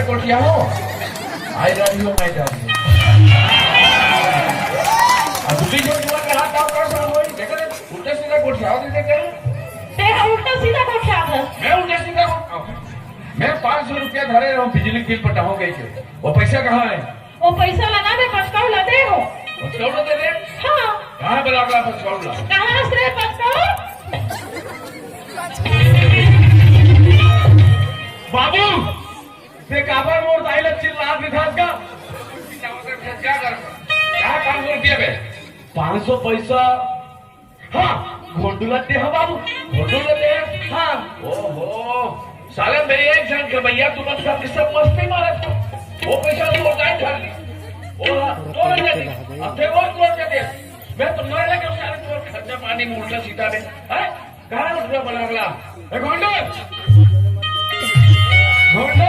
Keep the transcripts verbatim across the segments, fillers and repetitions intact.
गोठियाहूं, I love you, my darling. अब दूसरी जो जुआ के हाथ काम कर, सब वही देख ले, उल्टा सीधा गोठियाहूं, दे दे। तेरा उल्टा सीधा गोठियाहूं। मैं उल्टा सीधा गोठियाहूं? मैं पाँच सौ रुपया धरे रहूं बिजली बिल पटाहूं कहिके, वो पैसा कहाँ है? वो पैसा ला ना मैं पचकऊ ला दे हों। पचकऊ ला दे दे? हाँ। कहाँ बला बला पचकऊ ला? कहाँ से रे पचकऊ? बाबू, ते काबर मोर दाई ला चिल्लात दिखात का? क्या कर? क्या काम कर दिया बे? पाँच सौ पैसा। हाँ, घोंटू ला दे, हाँ बाबू, घोंटू ला दे, हाँ। ओहो, साले मेरे एक झन के भैया, तुम सब के सब मस्ती मारत हो। वो पैसा तो उठाए खा ली। वो हाँ, तो नहीं जाती। अब थे वो तोड़ के दे। मैं तुम्हारे लगे सारे तोड़ खर्चा पानी में उल्टा सीधा दे। हैं? कहाँ रुपया बना अगला? ए, घोंटू! घोंटू!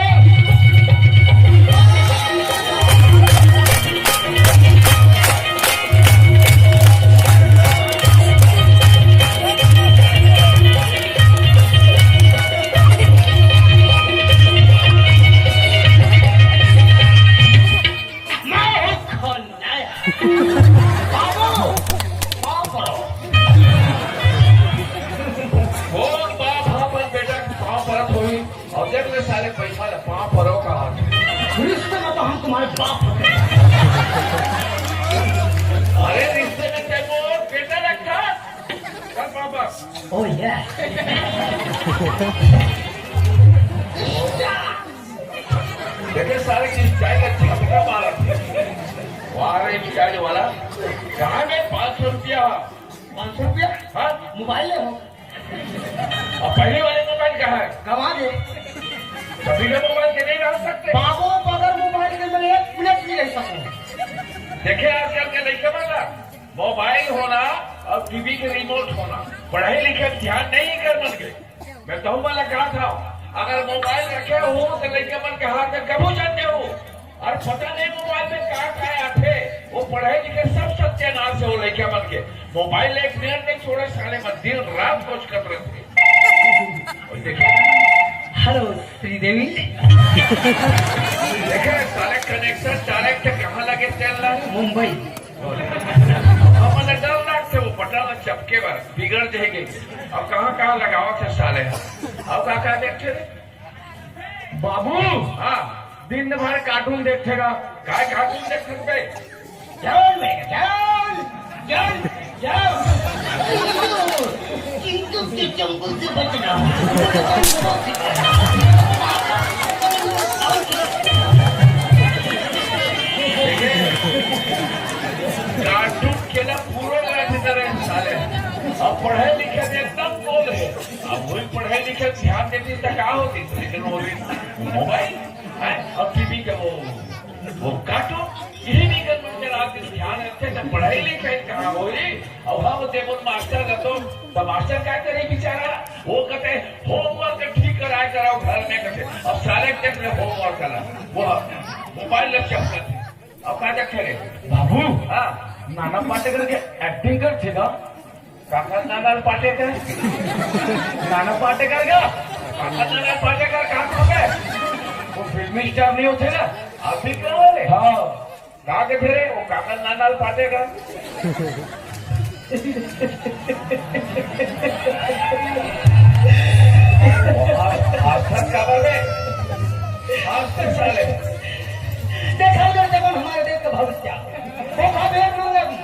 मैं हूँ खलनायक। बाबू, पाँव परो। कौन बाप ह अपन बेटा के पाँव परत होही? अउ देख ले साले पैसा ले पाँव परो का हाथ। रिश्ते में तो हम तुम्हारे बाप होते हैं। अरे रिश्ते में तेरे को बेटा लगता? कर पाँव पर। Oh yeah। देखिए सारे की स्टाइल का झटका मारा। वाह रे स्टाइल वाला। कहाँ गए पाँच सौ रुपया? पाँच सौ रुपया? हाँ? मोबाइल ले हो। अब पहले वाले मोबाइल कहाँ है? गवा दे। सभी के मोबाइल के नहीं रह सकते। बाबू, बगैर मोबाइल के मैं एक मिनट नहीं रह सकूँ। देखिए आजकल के लड़के वाला मोबाइल होना और टीवी के रिमोट होना, पढ़ाई लिखे ध्यान नहीं कर मन के। मैं कहूँ वाला कहा था, अगर मोबाइल रखे हो तो लड़के मन के हाथ में कबू जाते हो। और पता नहीं मोबाइल में का का आथे, वो पढ़े लिखे सब सत्यानाश है वो लड़के मन के। मोबाइल एक मिनट नहीं छोड़े साले मन, दिन रात कुछ कर रहे थे। और देखिए, हेलो श्रीदेवी। देखे साले कनेक्शन डायरेक्ट कहाँ लगे चल रहा है? मुंबई। अब मन डर लागथे वो बटन ल चपके बर, बिगड़ जाएगी। अब कहाँ कहाँ लगावत हे साले ह। अब का का देखथे रे? बाबू, हाँ। दिन भर कार्टून देखथे गा। काय कार्टून देखथे बे? जाओ बेटा, जाओ, जाओ, जाओ। चिंटू के चंगुल से बचना। कार्टून के ना पूरा लगा देता रहे साले। अब पढ़े लिखे से एकदम बोल है। अब वही पढ़े लिखे ध्यान देती तो क्या होती? लेकिन वो भी मोबाइल है और टीवी का वो, वो कार्टून, यही भी कर मन के रात दिन ध्यान रखे तो पढ़ाई लिखाई कहाँ होई? अब हम जेबन मास्टर रहतो, तो मास्टर का करे बेचारा? वो कहते, "होमवर्क ठीक कराए कराओ घर में," कहते। अब सारे के अपने होमवर्क करा, वो मोबाइल ले चपकत हे। अब का देखे रे? बाबू, हाँ। नाना पाटेकर के एक्टिंग कर छेगा। काका नाना पाटेकर? नाना पाटेकर का? काका नाना पाटेकर कहाँ को है? वो फिल्मी स्टार नहीं होथे ना? आप भी कहो रे? हाँ। का के फिरे? वो काका नाना पाटेकर। आज, आज तक का बोले? आज तक साले। देखा उधर जब हमारे देश का भविष्य। वो खा बेर में लगी।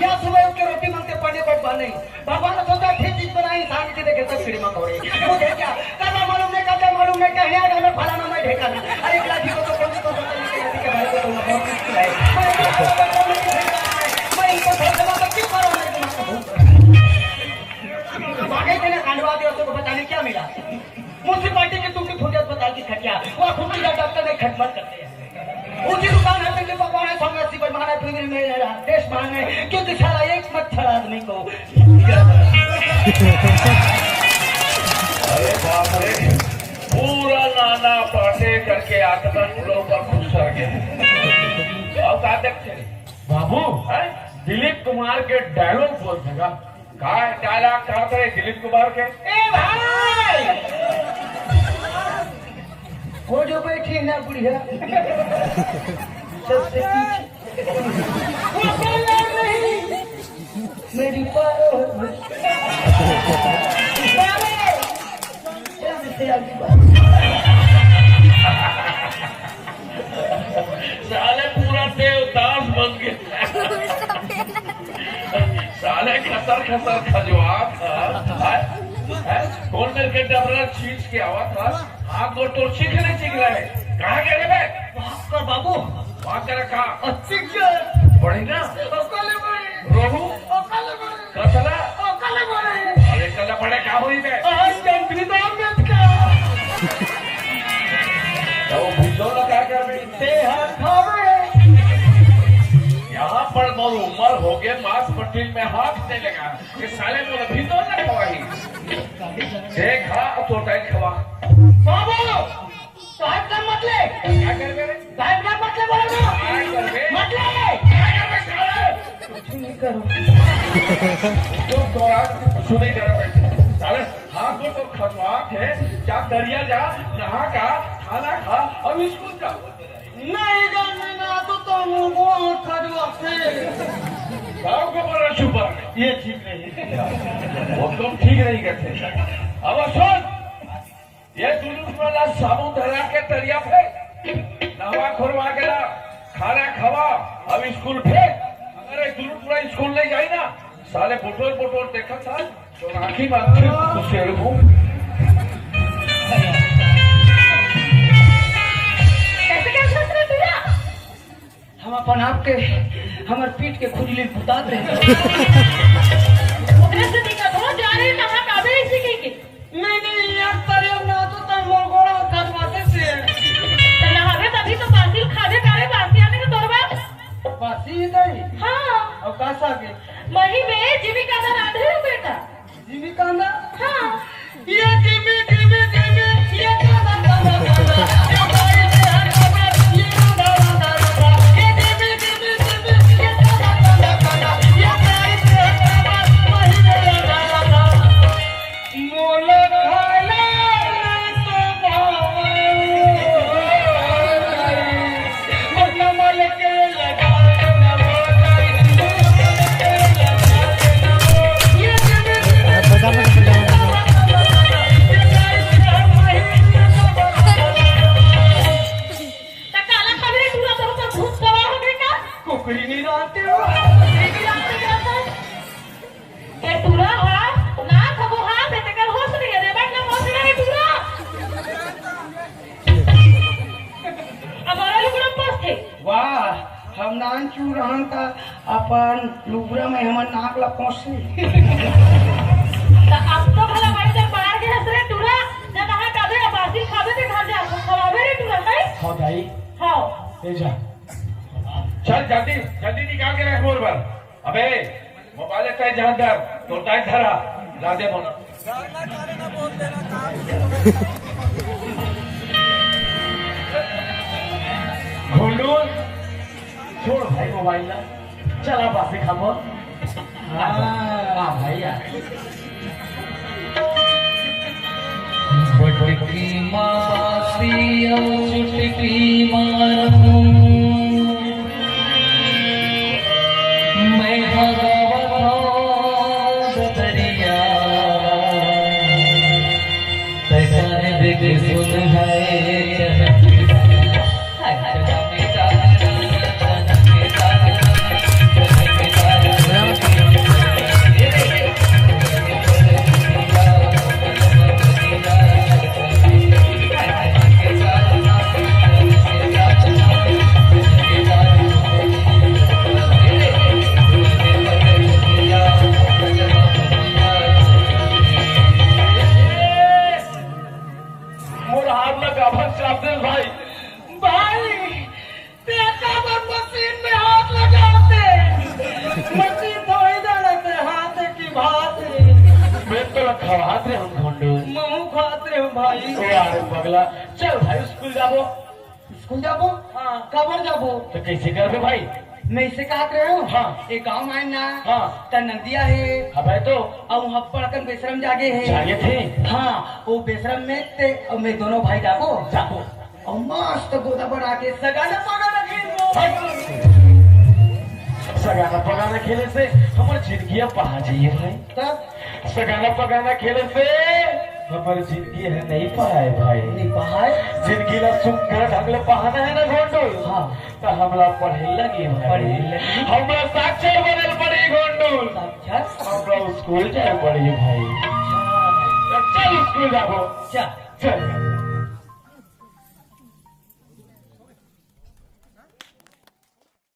या सुबह उठ के रोटी मांगते पढ़ने बैठ पा नहीं। भगवान ने सोचा ठीक चीज बनाई, इंसान की देखे सब कीड़े मकोड़े। मुझे क्या? करना मालूम नहीं, करना मालूम नहीं, कहने आया मैं फलाना, मैं ढेकाना। अरे एक लाठी को तो कौन सी कौन सी के भाई को तो बहुत कुछ है। मैं इनको सोचता हूँ, मैं इनको सोचता हूँ, मैं क्यों करूँ, मैं दिमाग का भूत। बाकी के ना कांडवा दिया, उसको पता नहीं क्या मिला। म्युनिसिपालिटी के टूटी फूटी अस्पताल की खटिया, वहाँ फूटी का डॉक्टर ने खटमल कर दिया। ऊंची दुकान है, बिल्ली भगवान है, स्वामी अस्सी पर महान है, पृथ्वी में है, देश महान है, क्योंकि साला एक मच्छर आदमी को। अरे बाप रे, पूरा नाना पाटेकर के आत्मा लोग पर खुश कर गया। अब का देखते हैं? बाबू, हैं? दिलीप कुमार के डायलॉग बोल देगा। का डायलॉग कहा था ये दिलीप कुमार के? ए भाई! वो जो बैठी है ना बुढ़िया, सबसे पीछे। वो बोला नहीं, मेरी पारो हो। पारो। जल्दी से आगे बढ़। साले पूरा देवदास बन गया। साले खसर खसर खजवात ह। हैं? हैं? कौन मेरे के डबरा चीज के आवत ह? हाथ गोड़ तोर चीख नहीं चीख रहे। कहाँ गए रे बे? वहाँ कर बाबू। वहाँ कर कहाँ? और चीख गए। बड़ी ना? ओकाले बड़ी। रोहू? ओकाले बड़ी। कतला? ओकाले बड़ी। अरे कला बड़े का हुई बे? आज जंगली दाम में का। तो वो भूजो ना क्या कर रही? ते हाथ खावे। यहाँ पर मोर उम्र हो गए, मांस पट्टील में हाथ नहीं लगा। ये साले मोला भीतर ना खवाही। देख, हाँ, तो टाइट खवा। बाबू, टाइट का मत ले। क्या कर बे? टाइट का मत ले, बोल रहा हूँ। क्या कर बे? मत ले। क्या कर बे, साले? कुछ नहीं करो। तो दौरान कुछ नहीं कर बे। साले, हाथ को तो खजवात है। जा दरिया जा, नहा का, खाना खा, अब स्कूल जा। नहीं जाने ना तो तुम वो खजवाते। गाँव को बोलो छुपा। ये ठीक नहीं। वो तुम ठीक नहीं करते। अब सुन, ये जुलूस वाला साबुन धरा के तरिया पे नहवा खोरवा के ला, खाना खवा, अब स्कूल भेज। अगर ये जुलूस पूरा स्कूल नहीं जाए ना, साले बुटोर बुटोर देखा था। तो राखी बांध के उसे रुको। कैसे क्या सोच रहे तू? हम अपन आप के, हमर पीठ के खुजली बुतात रहे। ओकरे से दिक्कत हो जा रही, कहाँ काबे ऐसे कह के? नहीं, नहीं, यार, तरिया ना तो तन मोर गोड़ा हाथ बाटे से। तो नहावे तभी तो बासी खावे कारे, बासी आने के तोर बाप। बासी ही नहीं? हाँ। और का सागे? मही में जीविका ना राधे हो बेटा। जिमी कांदा? हाँ। ये जिमी, जिमी, जिमी, ये कांदा, कांदा, कांदा। ये भाई से हट, हट, ये कांदा, कांदा, कांदा। ये जिमी, जिमी, जिमी, ये कांदा, कांदा, कांदा। ये भाई से हट, हट, वही मेरा कांदा, कांदा। मोला खाना ना तो भावे। कुकरी नहीं डालते हो। ए टूरा हा, ना खबो हा, ते तेकर होश नहीं है, रे बट ना होश नहीं है टूरा। हमारा लुगड़ा पोंछ थे। वाह, हम नान चू रहन त अपन लुगड़ा में हमर नाक ला पोंछे। त अब तो भला भाई जब बाहर के हंस रे टूरा, जब वहां काबे बासी खाबे ते घर जा, खवाबे रे टूरा, नहीं? हाँ दाई। हाँ। ले जा। चल जल्दी, जल्दी निकाल के रख मोर बर। अबे, मोबाइल का जहां दर, तो टाइट धरा, राधे बोला। घोंडू, छोड़ भाई मोबाइल ना। चला बासी खाबो। आ, आ भाई, आ। बटकी मासी अउ चुटकी मारू। मैं हगावत हौं ददरिया, तैं कान दे के सुन है चनकिया। मोर हाथ ला काबर चाप दे भाई? भाई, ते काबर मशीन में हाथ लगाते? मशीन थोड़ी जानते, हाथ की बात है। मैं तो खवात रहे हूँ घोंडू। महू खात रहे हूँ भाई। ए यार पगला, चल भाई स्कूल जाबो। स्कूल जाबो? हाँ। काबर जाबो? तो कैसे करबे भाई? मैं इसे कहत रहे हूँ। हाँ। एक गाँव में ना। हाँ। त नदिया है। अबे तो। अउ वहाँ बड़कन बेसरम जागे है। जागे थे। हाँ, वो बेसरम में ते, मैं दोनों भाई जाबो। जाबो। अउ मस्त गोदा बना के सगाना पगाना खेलबो। सगाना पगाना खेले से हमर जिंदगी अब पहा जाही भाई। तब सगाना पगाना खेले से हमर जिंदगी ह नइ पहाय भाई। नइ पहाय। जिंदगी ला सुंदर ढंग ले पहाना हे ना गोंडू। हाँ। त हमला पढ़े लगही भाई। पढ़े लगही। हमला साक्षर बने ल पड़ही गोंडू। साक्षर? हमला स्कूल जाय ल पड़ही भाई। अच्छा। त चल स्कूल जाबो। चल। चल।